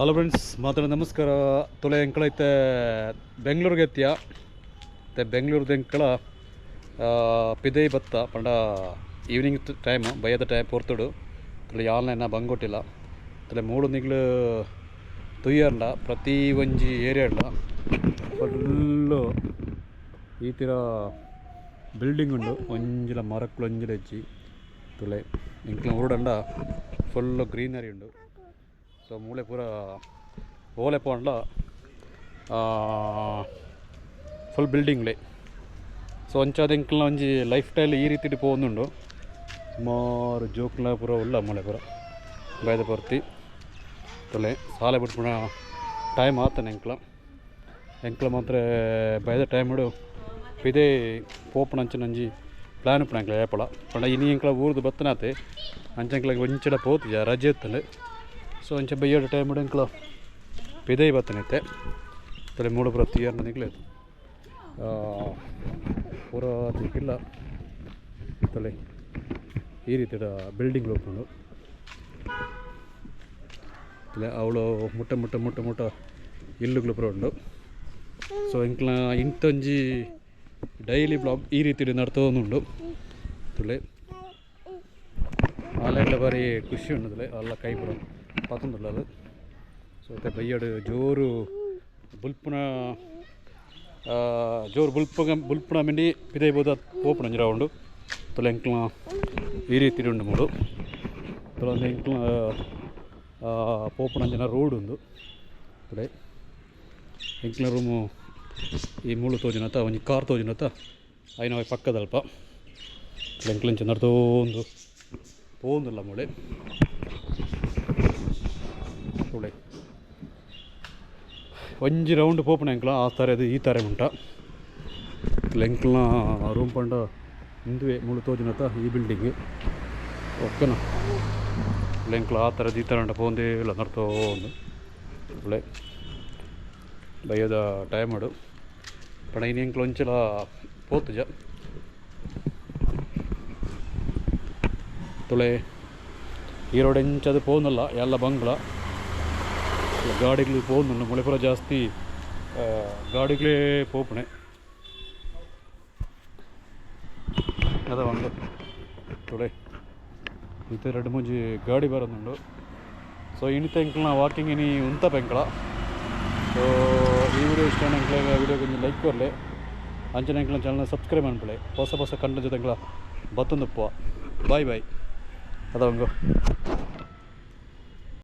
Hello friends, ಮಾತ್ರ ನಮಸ್ಕಾರ. ತುಲೆ ಎಂಕಳ ಇತ್ತೆ ಬೆಂಗ್ಳೂರಿಗೆ ಎತ್ತಿಯ ಮತ್ತೆ ಬೆಂಗ್ಳೂರ್ದ ಎಂಕಳ ಪಿದೈ ಬತ್ತ ಪಂಡ ಈವ್ನಿಂಗ್ ಟೈಮ್, ಬಯ್ಯದ ಟೈಮ್ ಪೊರ್ತುಡು. ತುಲೆ ಯಾಲ್ನ ಬಂಗೊಟ್ಟಿಲ್ಲ. ತುಲೆ ಮೂಡು ನಿಗ್ಲು ತುಯ್ಯರ್ಲ ಪ್ರತಿ ಒಂಜಿ ಏರಿಯಾಡ್ಲ ಫುಲ್ಲು ಈ ತೀರ ಬಿಲ್ಡಿಂಗ್ ಉಂಡು. ಒಂಜಿಲ ಮರಕ್ಕುಲು ಒಂಜಿಲ ಇಜ್ಜಿ. ತುಲೆ ಎಂಕ್ಲ ಊರುಡಂಡ ಫುಲ್ಲು ಗ್ರೀನರಿ ಉಂಡು. ಸೊ ಮೂಲೆ ಪೂರ ಓಲೆ ಪೋಂಡ್ಲ ಫುಲ್ ಬಿಲ್ಡಿಂಗ್ಲೆ. ಸೊ ಅಂಚಾದ ಎಂಕ್ಲ್ನ ಒಂಜಿ ಲೈಫ್ ಸ್ಟೈಲ್ ಈ ರೀತಿಡ್ ಪೋವೊಂದುಂಡು. ಸುಮಾರು ಜೋಕ್ಲ ಪೂರ ಉಲ್ಲ ಮೂಲೆ ಪೂರ ಬೈದ ಪೊರ್ತಿ. ತುಲೆ ಸಾಲೆ ಬುಡ್ಪುನ ಟೈಮ್ ಆತನ ಎಂಕ್ಲ. ಎಂಕ್ಲ ಮಾತ್ರ ಬೈದ ಟೈಮುಡು ಪಿದೆ ಪೋಪುನ ಅಂಚಿನ ಒಂಜಿ ಪ್ಲ್ಯಾನ್ ಉಪ್ಪುನ ಎಂಕ್ಲ ಏಪಲ. ಪಂಡ ಇನಿ ಎಂಕ್ಲ ಊರ್ದು ಬತ್ತನಾತೆ ಅಂಚ ಎಂಕ್ಲ ಒಂಚಿಡ ಪೋತುಜ, ರಜೆ ಇತ್ತುಂಡು. ಸೊ ಅಂಚ ಬಯ್ಯಡ ಟೈಮುಡು ಎಂಕ್ಲ ಪಿದೈ ಬತ್ತನೈತೆ. ತುಲೆ ಮೂಡು ಪೂರ ತುಯ್ಯರ್ನ ನಿಕ್ಲೆ ಪೂರ ತಿಕ್ಕಿಲ್ಲ. ತುಲೆ ಈ ರೀತಿಯ ಬಿಲ್ಡಿಂಗ್ ಉಪ್ಪುಂಡು. ತುಲೆ ಅವಳು ಮುಟ್ಟ ಮುಟ್ಟ ಮುಟ್ಟ ಮುಟ್ಟ ಇಲ್ಲುಗಳು ಪೂರ ಉಂಡು. ಸೊ ಎಂಕ್ಲ ಇಂತೊಂಜಿ ಡೈಲಿ ಬ್ಲಾಗ್ ಈ ರೀತಿಡ್ ನಡ್ತೊಂದುಂಡು. ತುಲೆ ಆಲೆಗ್ಲ ಬಾರಿ ಖುಷಿ ಉಂಡು. ತುಲೆ ಅಲ್ಲ ಕೈ ಪೂರ ಪತೊಂದುಲ್ಲ ಅದು. ಸೊ ಇತ್ತೆ ಬಯ್ಯಡ್ ಜೋರು ಬುಲ್ಪುನ, ಜೋರು ಬುಲ್ಪುಗ ಬುಲ್ಪುನ ಮಿಂಡಿ ಪಿದೈ ಬೋದ ಪೋಪುನ ಒಂಜಿ ರೌಂಡು. ತುಲೆ ಎಂಕ್ಲ ಈ ರೀತಿ ಉಂಡು ಮೂಡು. ತುಲೆ ಎಂಕ್ಲ ಪೋಪುನ ಅಂಚಿನ ರೋಡ್ ಉಂದು. ತುಲೆ ಎಂಕ್ಲ ರೂಮು ಈ ಮೂಲು ತೋಜುನತ, ಒಂಜಿ ಕಾರ್ ತೋಜುನತ, ಐನ ಪಕ್ಕದಲ್ಪ. ಎಂಕ್ಲಂಚ ನಡ್ತೊಂದು ಪೋವೊಂದುಲ್ಲ ಮೂಲೆ. ತುಳೆ ಒಂಜಿ ರೌಂಡ್ ಪೋಪುನ ಎಂಕ್ಲ ಆ ತರೆದು ಈ ತಾರೆ ಉಂಟ. ಎಂಕ್ಲ್ನ ರೂಮ್ ಪಂಡ ಇಂದುವೆ, ಮೂಲು ತೋಜುನತ ಈ ಬಿಲ್ಡಿಂಗ್, ಓಕೆನಾ? ಎಂಕ್ಲ ಆ ಥರದ ಈ ಥರ ಉಂಟ ಪೋಂದೇ ಇಲ್ಲ ನಡ್ತೊಂದು. ಒಳ್ಳೆ ಬಯ್ಯದ ಟೈಮ್ ಉಡು. ಪಂಡ ಇನಿ ಎಂಕ್ಲ ಒಂಚಿಲ ಪೋತುಜ. ತುಳೆ ಈ ರೋಡ್ ಎಂಚದು ಪೋಂದಲ್ಲ, ಎಲ್ಲ ಬಂಗ್ಲ ಗಾಡಿಗಳು ಪೋಂದುಂಡು. ಮುಳೆ ಪೂರ ಜಾಸ್ತಿ ಗಾಡಿಗಳೇ ಪೋಪುಣೆ ಅದ ಒಂದು. ತುಳೆ ಇತ್ತೆ ರಡ್ಡ್ ಮೂಜಿ ಗಾಡಿ ಬರೋದುಂಡು. ಸೊ ಇನಿತ ಎಂಕ್ಲ್ನ ವಾಕಿಂಗ್ ಇನಿ ಉಂತಪ ಎಂಕ್ಲ. ಸೊ ಈ ವಿಡಿಯೋ ಇಷ್ಟ ಎಂಕ್ಲೆಗ್ ವಿಡಿಯೋಗೆ ಒಂಜಿ ಲೈಕ್ ಕೊರ್ಲೆ. ಅಂಚನೆ ಎಂಕ್ಲ್ನ ಚಾನಲ್ ಸಬ್ಸ್ಕ್ರೈಬ್ ಮನ್ಪುಲೆ. ಹೊಸ ಹೊಸ ಕಂಟೆಂಟ್ ಜೊತೆ ಎಂಕ್ಲ ಬತ್ತೊಂದುಪ್ಪುವ. Boy boy. ಅದ ಒಂಗು.